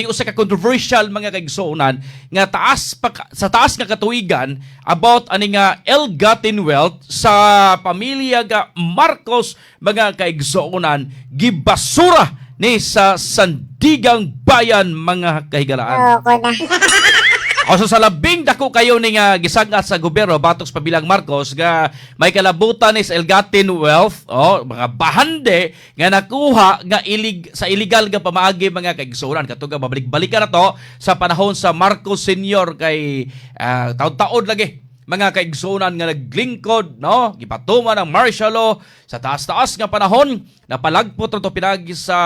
Usa ka controversial, mga kaigsuonan, nga taas pa sa taas nga katuigan about ani nga ill-gotten wealth sa pamilya ga Marcos, mga kaigsuonan, gibasura ni sa Sandigang Bayan, mga kahigalaan. Loko na. O so sa labing dako kayo ni nga gisagat sa gobyerno batok sa pamilyang Marcos nga may kalabutan ni sa ill-gotten wealth o mga bahande nga nakuha nga sa illegal nga pamaagi, mga kaigsuonan, kato nga babalik-balikan na to sa panahon sa Marcos Senior kay taod-taod lagi, mga kaigsuonan, nga naglingkod, no, gipatuman ang martial law sa taas-taas nga panahon, napalagpot na to pinagi sa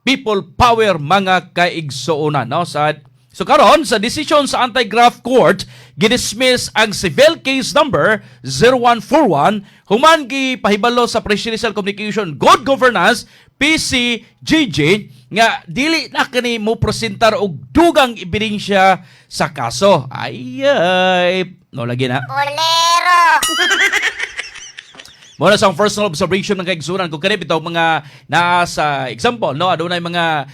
people power, mga kaigsuonan, no. Sa So karon sa desisyon sa Anti-Graft Court, gidismiss ang civil case number 0141 human gipahibalo sa Presidential Communication Good Governance, PCGG, nga dili na kini mo presentar og dugang ebidensya sa kaso. Ay ay, no lagi na. Bolero. Muna sa akong personal observation ng kaigsuonan kung kani bitaw mga naa sa example, no, adunay mga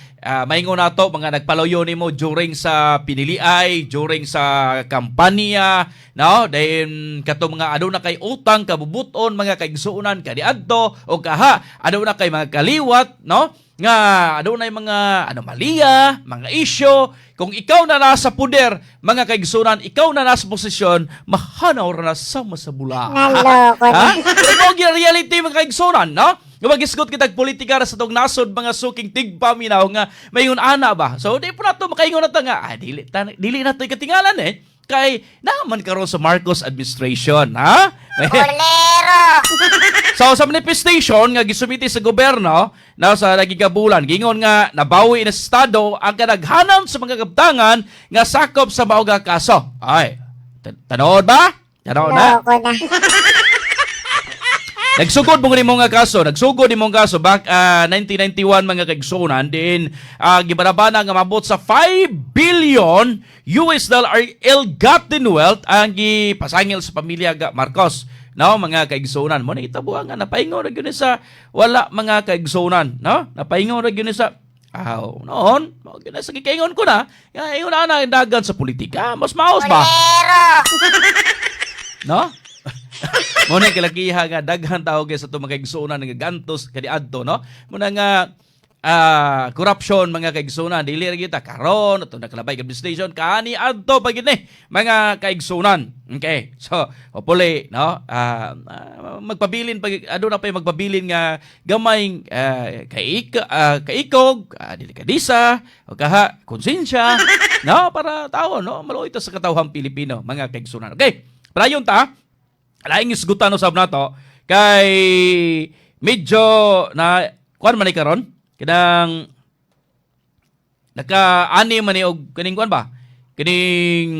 maingon nato mga nagpaloyo nimo during sa piniliay, during sa kampanya, no, then kato mga aduna kay utang kabubuton, mga kaigsuonan, kaniadto o kaha aduna kay mga kaliwat, no, nga adunay mga anomalya, mga isyo. Kung ikaw na nasa puder, mga kaigsuonan, ikaw na nasa posisyon, mahanaw ra na sama sa bula. Naloko na. Ha? Pero mao gyud ang reality, mga kaigsuonan, no? Nga magisgot kitag politika ra sa tong nasod, mga suking tigpaminaw, nga mayon ana ba. So di po nato makaingon na ta nga dili na to ikatingalan eh kay naman karon sa Marcos administration, ha? Bolero. So sa manifestation nga gisumite sa gobyerno na sa naging bulan, gingon nga nabawi na sa estado ang kadaghanan sa mga kabtangan nga sakop sa mao nga kaso. Ay, tanood ba? Tanood na? Loko na. Nagsugod mo nimo nga kaso, nagsugod nimo nga kaso back 1991, mga kaigsuonan, din gibanabana nga mabot sa 5 billion US dollar ill-gotten wealth ang gipasangil sa pamilya ga Marcos. No, mga kaigsuonan, mo na itabo nga napaingon ra gyud ni sa wala, mga kaigsuonan, no? Napaingon ra gyud ni sa aw, noon, mao gyud na sa gikaingon ko na, nga ingon na dagan sa politika, mas maos ba? Bolero. No? Mo na kalakiha nga daghan tao kay sa itong mga kaigsuonan nga gantos kaniadto, no? Mo na nga corruption, mga kaigsuonan, dili ra gyud ta karon ato nakalabay administration kani adto pa gyud ni, mga kaigsuonan. Okay. So, hopefully, no, magpabilin pag aduna pa yung magpabilin nga gamay kaikog, delikadisa o kaha konsensya, no, para tao, no, maluoy ta sa katawhang Pilipino, mga kaigsuonan. Okay. Padayon ta. Laing isgutan usab nato kay medyo na kuan man ni karon kanang nakaani man ni og kaning kuan ba, kining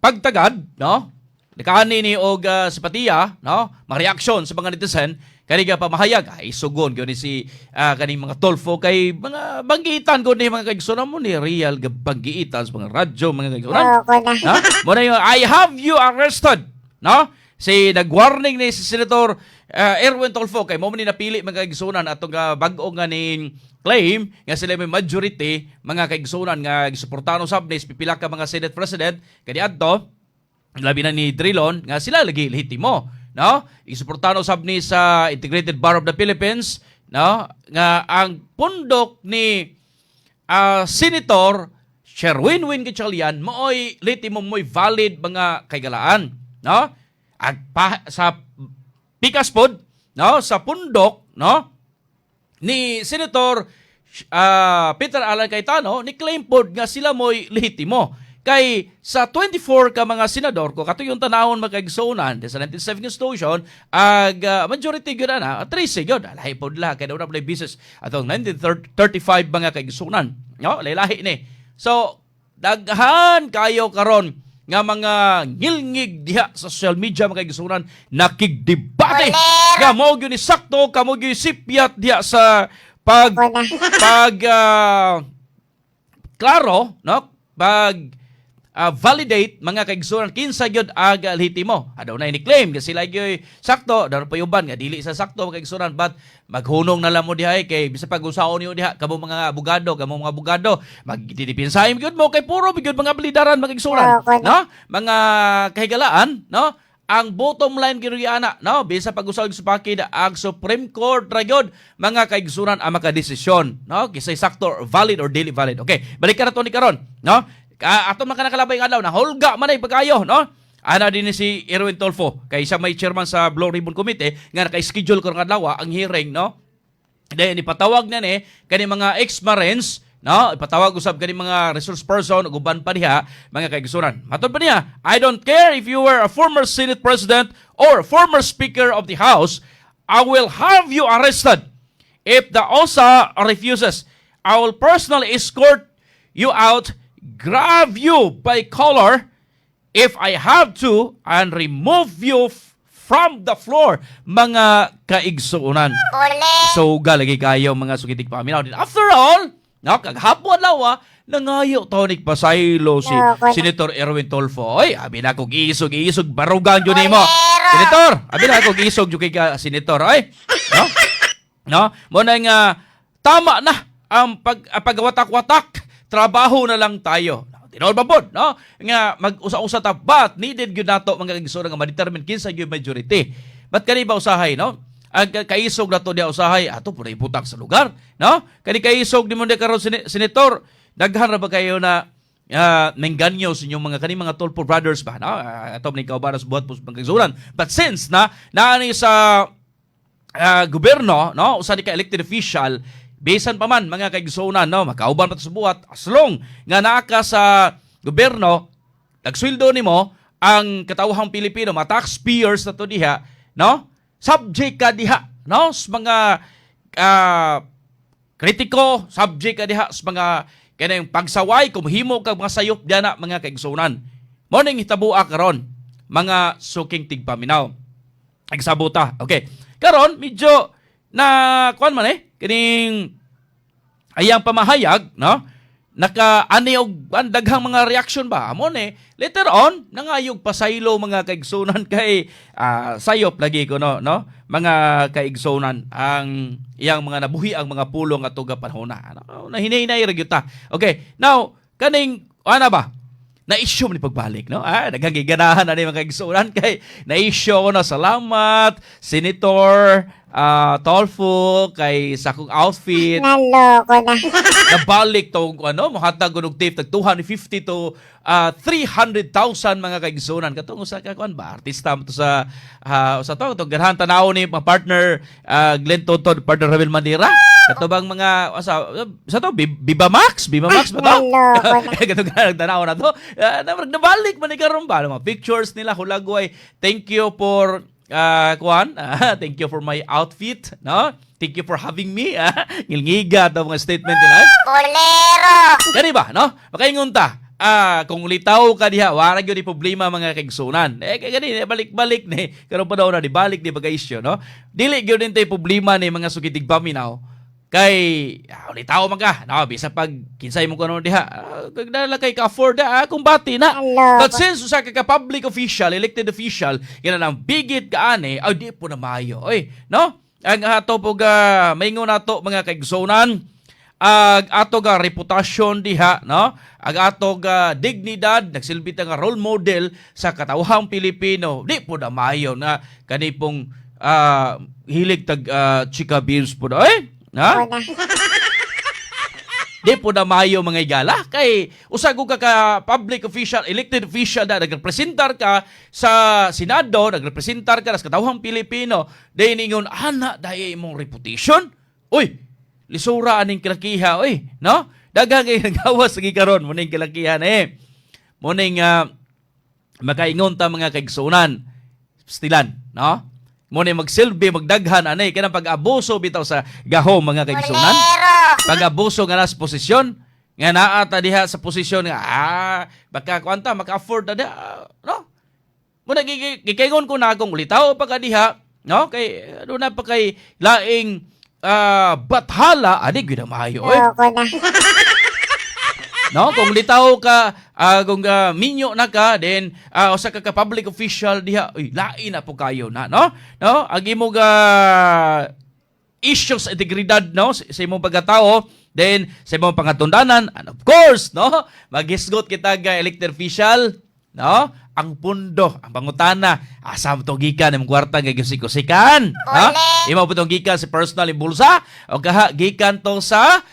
pagtagad, no, nakaani ni og simpatiya, no, mga reaksyon sa mga netizen kani nga pamahayag. Ay, sugon gyud ni si kaning mga Tulfo kay mga banggitan ko ni, mga kaigsuonan, mo ni real ga banggitan sa mga radyo, mga kaigsuonan. Loko na. No? Mo na yung "I have you arrested," no? Si nag-warning ni si Senator Erwin Tulfo kay mo man ni napili, mga kaigsuonan, atong bag-o nga ning claim nga sila may majority, mga kaigsuonan, nga gisuportahan usab ni pipila ka mga Senate President kaniadto, labi na ni Drilon, nga sila lagi lehitimo, no? Isuportahan usab ni sa Integrated Bar of the Philippines, no, nga ang pundok ni Senator Sherwin Win Gatchalian maoy lehitimo, mo'y valid, mga kaigalaan, no? Ag pa, sa pikas pod, no, sa pundok, no, ni Senator Peter Alan Cayetano, ni claim pod nga sila mo'y lehitimo kay sa 24 ka mga senador ko kato yung tanawon, makaigsuonan, sa 1997 Constitution ag majority gyud ana 13 gyud, lahi pod la kay daw na business atong 1935, mga kaigsuonan, no, lahi ni. So daghan kayo karon nga mga ngilngig diha sa social media, mga kaigsuonan, nakigdebate nga mao gyud ni sakto kamo gyud sipyat diha sa pag Loko na. pag klaro, no, pag validate, mga kaigsunan, kinsa gyud ang lehitimo. Aduna ni claim nga sila gyud sakto, daron pa uban nga dili sa sakto, mga kaigsunan, but maghunong na lang mo diha eh, kay bisa pag usaon niyo diha kamo mga abogado, kamo mga abogado, magdidipinsahin gyud mo kay puro gyud mga balidaran, mga kaigsunan, no? Mga kahigalaan, no? Ang bottom line gyud ana, no? Bisa pag usag sa pakid, ang Supreme Court ra gyud, mga kaigsunan, ang makadesisyon, no? Kisay sakto or valid or dili valid. Okay, balik ka na to ni karon, no? Ato man ka nakalabay nga adlaw, nahulga man ay pagkayo, no? Ana din ni si Erwin Tulfo kay siya may chairman sa Blue Ribbon Committee nga naka-schedule karon adlaw ang hearing, no? Dahil ipatawag na ni kani mga ex-Marines, no? Ipatawag usab kani mga resource person ug uban pa diha, mga kaigsunan. Matod pa niya, "I don't care if you were a former Senate President or former Speaker of the House, I will have you arrested. If the OSA refuses, I will personally escort you out, grab you by collar if I have to, and remove you from the floor," mga kaigsuonan. Bolero. So galagi kayo, mga suking tigpaminaw din. After all, no, kaghapon adlaw nangayo tonic pasaylo si Loko na. Senator Erwin Tulfo. Oy, abi na kog isog isog barugan jud nimo. Bolero. Senator, abi na kog isog jud kay ka senator. Oy. No? No? Mo na nga tama na ang pagwatak-watak, trabaho na lang tayo. Tinuod ba pod, no? Nga mag-usa-usa ta, but needed gyud nato, mga kaigsuonan, nga ma-determine kinsa gyud majority. But kani ba usahay, no? Ang kaisog na to diya usahay, ato po na ibutang sa lugar, no? Kani kaisog ni mo karon senator, daghan ra ba kayo na mengganyo sa inyong mga kani mga Tulfo brothers ba, no? Ato man ikaw sa buhat po sa pagkasuran. But since na naani sa gobyerno, no, usa ni ka elected official, bisan pa man, mga kaigsuonan, no, makauban pa to sa buhat, as long nga naa ka sa gobyerno, nagsweldo nimo ang katawhang Pilipino, mga taxpayers na to diha, no? Subject ka diha, no, sa mga kritiko, subject ka diha sa mga kanang pagsaway kung himo kag mga sayop diha na, mga kaigsuonan. Mo ning hitabua karon, mga suking tigpaminaw. Nagsabota. Okay. Karon medyo na kuan man eh kining ayang pamahayag, no? Naka ani og ang daghang mga reaction ba amo ni later on nangayog pasaylo, mga kaigsunan, kay sayop lagi ko, no, mga kaigsunan, ang iyang mga nabuhi ang mga pulong ato ga panahona, no, nahinay ra gyud ta. Okay, now kaning ana ba na-issue ni pagbalik, no? Daghang giganahan na ni, mga kaigsunan, kay na-issue ko na, "Salamat, Senator Tulfo, kay sa akong outfit." Naloko na. Nabalik to ano, mohatag og tip tag 250 to 300,000, mga kaigsunan, katong usa ka kuan ba, artista mo to sa to to ganahan tanaw ni mga partner Glenn Toton, partner Ramil Mandira, kato bang mga sa sa to Viva Max, Viva Max ba to? Naloko na. Katong ganang tanaw na to. Nabalik man ni karon ba mga pictures nila hulagway, "Thank you for kuan, thank you for my outfit," no, "Thank you for having me." Ngilngiga to mga statement nila. Bolero. Kani ba, no? Makaingon ta. Kung litaw ka diha, wala gyud ni problema, mga kaigsunan. Eh kay gani balik-balik ni karon pa daw na di balik ni baga issue, no? Dili gyud din tay problema ni, mga suking tigpaminaw. Kay litaw man ka, no, bisa pag kinsay mo kuno diha, kag dala kay ka afford kumbati na. Hello. But since usa ka public official, elected official, kina nang bigit ka ani, ay di po na maayo. Oy, no? Ang ato po ga maingon nato, mga kaigsunan, ag ato ga reputasyon diha, no, ag ato ga dignidad, nagsilbi ta nga role model sa katawhang Pilipino. Di po na maayo na kani pong hilig tag chika beans po na eh, ha? na. Di po na maayo, mga igala, kay usa ka public official, elected official na nagrepresentar ka sa Senado, nagrepresentar ka sa katawhang Pilipino, dahil ningon ana dahil imong reputation. Uy, lisura aning kilakiha oy, no? Daghang kay nagawas lagi karon mo ning kilakihan eh. Mo ning makaingon ta, mga kaigsunan, stilan, no? Mo ni magsilbi magdaghan ani kanang pag-abuso bitaw sa gahom, mga kaigsunan, Bolero. pag-abuso nga nas posisyon nga naa ta diha sa posisyon nga baka kuanta maka-afford ta diha, no? Muna gikaingon ko na akong ulitaw pa ka diha, no, kay ano na pa kay laing bathala ani gyud ang maayo eh. Loko na. No, kung litaw ka, kung minyo na ka, then usa ka ka public official diha, uy, lain na po kayo na, no? No, ang imong issues sa integridad, no, sa imong pagkatao, then sa imong pangatundanan, and of course, no, maghisgot kita ga elected official, no, ang pundo, ang pangutana, asa mo to gikan imong kwarta nga gisik-usikan, ha? Imo po tong gikan sa personal bulsa o kaha gikan to sa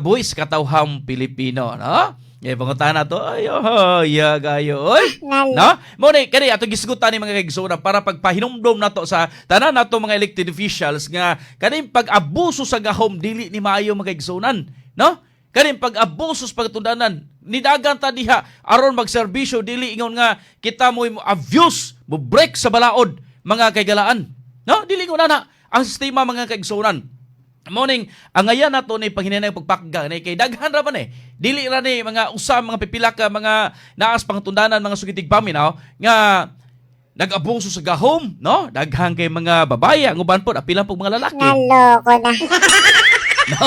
buwis katawhang Pilipino, no? Eh, pangutana to, ay, oh, ya gayo, oy. No? Mo ni kani ato gisgutan ni mga kaigsuonan para pagpahinumdom nato sa tanan nato mga elected officials nga kaning pag-abuso sa gahom dili ni maayo, mga kaigsuonan, no? Kaning pag-abuso sa pagtundanan, nidagan ta diha aron magserbisyo, dili ingon nga kita mo abuse, mo break sa balaod, mga kaigalaan. No? Dili ingon na ang sistema, mga kaigsuonan. Morning, ang ngayon nato ni panghinay pagpakga ni kay daghan ra man eh. Dili ra ni mga usa, mga pipila ka mga naas pangatundanan, mga sugitig paminaw nga nag-abuso sa gahom, no? Daghan kay mga babae, ang uban pod apila pog mga lalaki. Naloko na. No?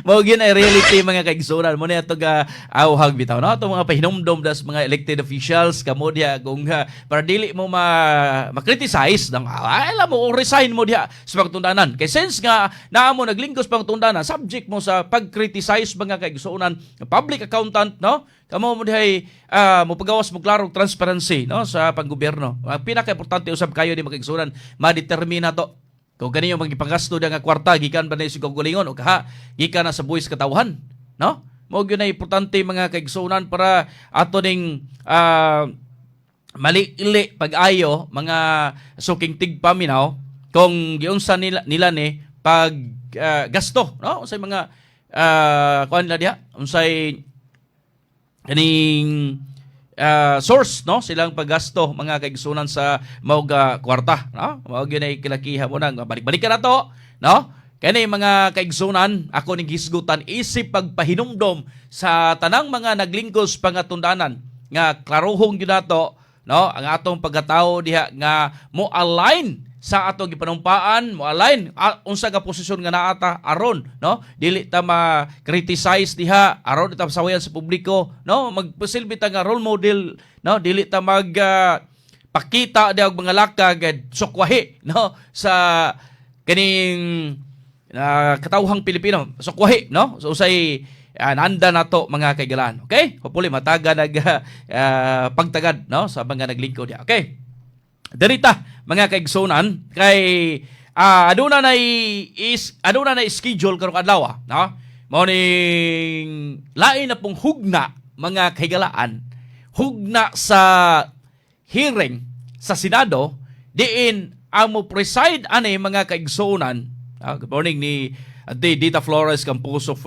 Mao gyud ay reality, mga kaigsuonan. Mo ni ato ga awhag bitaw, no? Ato mga pahinumdom das mga elected officials kamo diha kung para dili mo ma ma-criticize nang ay alam mo resign mo diha sa pagtundanan. Kay since nga naa mo naglingkod sa pagtundanan, subject mo sa pag-criticize, mga kaigsuonan, public accountant, no? Kamo mo dihay mo pagawas mo klarong transparency, no, sa panggobyerno. Ang pinaka-importante usab kayo ni, mga kaigsuonan, ma-determine to kung kaniyo magipagasto nga kwarta gikan ba na sa kaugalingon o kaha gikan na sa buwis katawhan, no? Mao gyud na importante, mga kaigsuonan, para ato ning mali-ili pag-ayo, mga suking tigpaminaw, kung giunsa nila, nila ni pag gasto, no, unsay mga kuan nila diha, unsay kaning source, no, silang paggasto, mga kaigsunan, sa mao ga kwarta, no? Mao gyud ay kilakiha mo nang balik-balikan na to, no? Kani, mga kaigsunan, ako ning hisgutan isip pagpahinumdom sa tanang mga naglingkod sa pangatundanan nga klarohong gyud nato, no, ang atong pagkatao diha nga mo align sa atong gipanumpaan, mo align unsa ka posisyon nga naa ta aron, no, dili ta ma-criticize diha, aron di ta sawayan sa publiko, no, magpasilbi ta nga role model, no, dili ta mag pakita diha og mga lakag sukwahi, no, sa kaning katawhang Pilipino, sukwahi, no? So usay nanda nato, mga kaigalaan. Okay, hopefully mataga nag pagtagad, no, sa mga naglingkod diha. Okay, derita, mga kaigsunan, kay aduna na is aduna na schedule karong adlaw, no? Mao ning lain na pong hugna, mga kahigalaan, hugna sa hearing sa Senado diin ang mo preside ani, mga kaigsuonan. Good morning ni Ate Dita Flores Camposo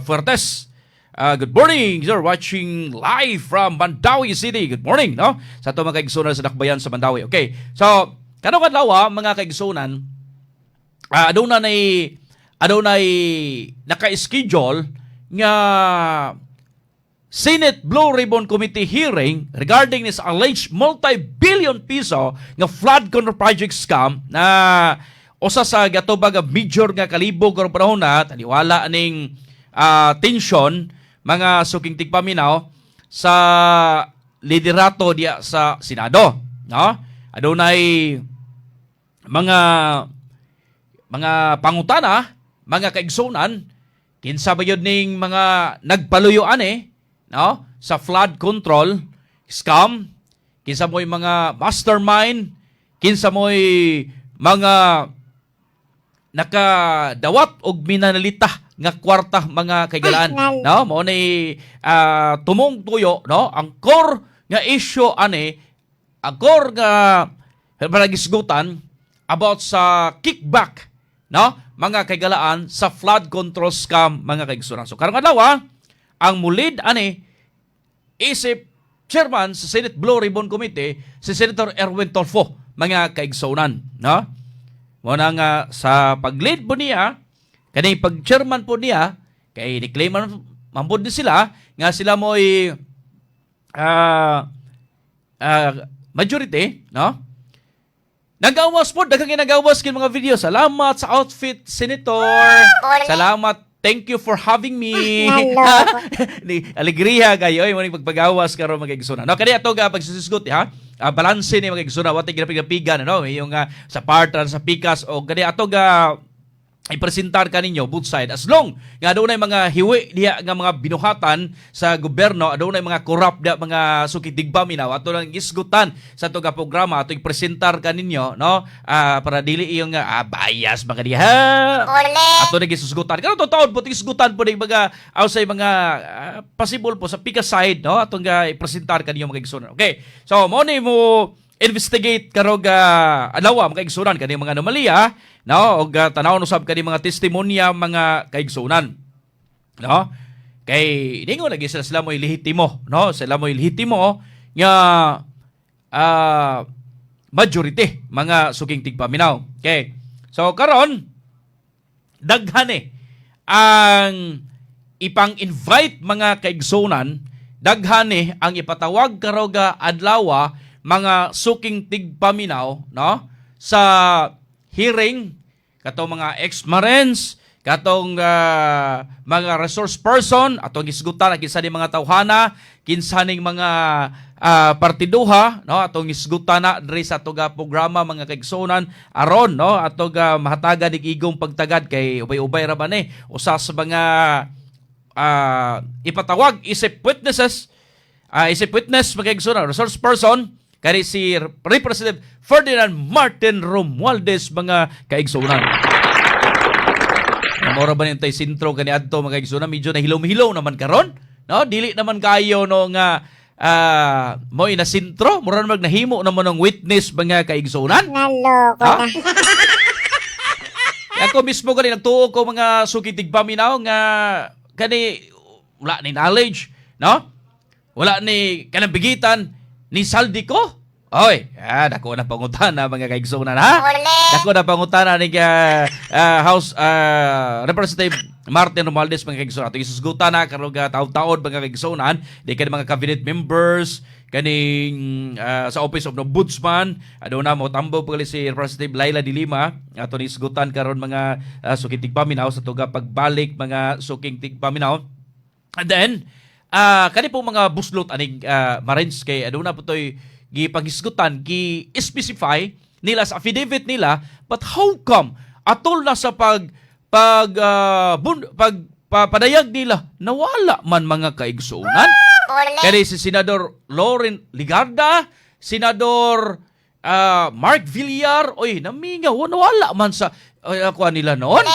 Fuertes. Good morning, you're watching live from Mandaue City. Good morning, no? Sa ato mga kaigsuonan sa Dakbayan sa Mandaue. Okay. So, karong adlaw, mga kaigsuonan, adunay naka-schedule nga Senate Blue Ribbon Committee hearing regarding this alleged multi-billion piso nga flood control project scam na usa sa gatubag nga major nga kalibog karong panahon na taliwala ning tension, mga suking tigpaminaw, sa liderato diya sa Senado, no? Adunay mga pangutana, mga kaigsunan, kinsa ba yun ning mga nagpaluyo ani, no, sa flood control scam, kinsa mo'y mga mastermind, kinsa mo'y mga nakadawat og minanalita nga kwarta, mga kaigalaan, no? Mao ni tumong tuyo, no, ang core nga issue ani, ang core nga panagisgutan about sa kickback, no, mga kaigalaan, sa flood control scam, mga kaigsunan. So karong adlaw, ang mulid ani isip chairman sa Senate Blue Ribbon Committee si Senator Erwin Tulfo, mga kaigsunan, no? Mo na nga sa pag-lead po niya, kani pag-chairman po niya, kay ni-claim man mambod ni sila nga sila mo'y majority, no? Nagawas po, daghang ginagawas kin mga video. Salamat sa outfit, Senator. Salamat. Thank you for having me. Naloko. Ni alegria kayo oy, mo ning pagpagawas karon, mga igsoon. No, kani ato ga pagsusgot, ha. Balanse ni, mga igsoon, wa tay ginapigapigan, no, yung sa part sa pikas o kani ato ga ipresentar kaninyo both side, as long nga adunay mga hiwi diha nga mga binuhatan sa gobyerno, adunay mga corrupt diha, mga suki tigpaminaw, ato lang isgutan sa ato nga programa, ato ipresentar kaninyo, no, para dili yung bias mga diha. Uli. Ato na gisusgutan karon, totoo po isgutan po ning mga outside, mga possible po sa pika side, no, atong ga ipresentar kaninyo, mga igsunan. Okay, so mo ni mo investigate karong adlaw, mga kaigsunan, kani mga anomalya, no, og tan-awon usab kani mga testimonya, mga kaigsunan, no, kay ningon lagi sila, sila mo'y lehitimo, no, sila mo'y lehitimo nga majority, mga suking tigpaminaw. Okay, so karon daghan eh ang ipang-invite, mga kaigsunan, daghan eh ang ipatawag karoga adlaw, mga suking tigpaminaw, no, sa hearing katong mga ex-marines, katong mga resource person, atong isgutan ang kinsa ni mga tawhana, kinsa ning mga partiduha, no, atong isgutan na diri sa ato ga programa, mga kaigsunan, aron, no, ato ga mahatagan ig igong pagtagad kay ubay-ubay ra ba ni. Usa sa mga ipatawag isip witnesses, isip witness, mga kaigsunan, resource person, kani si Representative Ferdinand Martin Romualdez, mga kaigsunan. Mora ba nito sentro kani adto, mga kaigsunan, medyo nahilom-hilaw naman karon, no? Dili naman kayo, no, nga mo ina sentro, mura naman nahimo naman ng witness, mga kaigsunan. Naloko Ha? na. Ako mismo kani nagtuo ko, mga suki tigpaminaw, nga kani wala ni knowledge, no? Wala ni kanang bigitan ni Zaldy Co. Oy, dako na pangutana, mga kaigsunan, ha? Uli. Dako na pangutana ni House Representative Martin Romualdez, mga kaigsunan. Ato isusgutan na karon ga taon-taon, mga kaigsunan, di kani mga cabinet members kaning sa Office of the Ombudsman, aduna mo tambo pa si Representative Leila de Lima, ato ni isgutan karon, mga suking tigpaminaw, sa tuga pagbalik, mga suking tigpaminaw. And then, kani po mga buslot aning Marines kay aduna po toy gipanghisgutan, gi-specify nila sa affidavit nila, but how come atol na sa pag pag bun, pag padayag nila, nawala man, mga kaigsuonan? Uli. Kani si Senador Loren Legarda, Senador Mark Villar, oy, namingaw, nawala man sa kuha nila noon.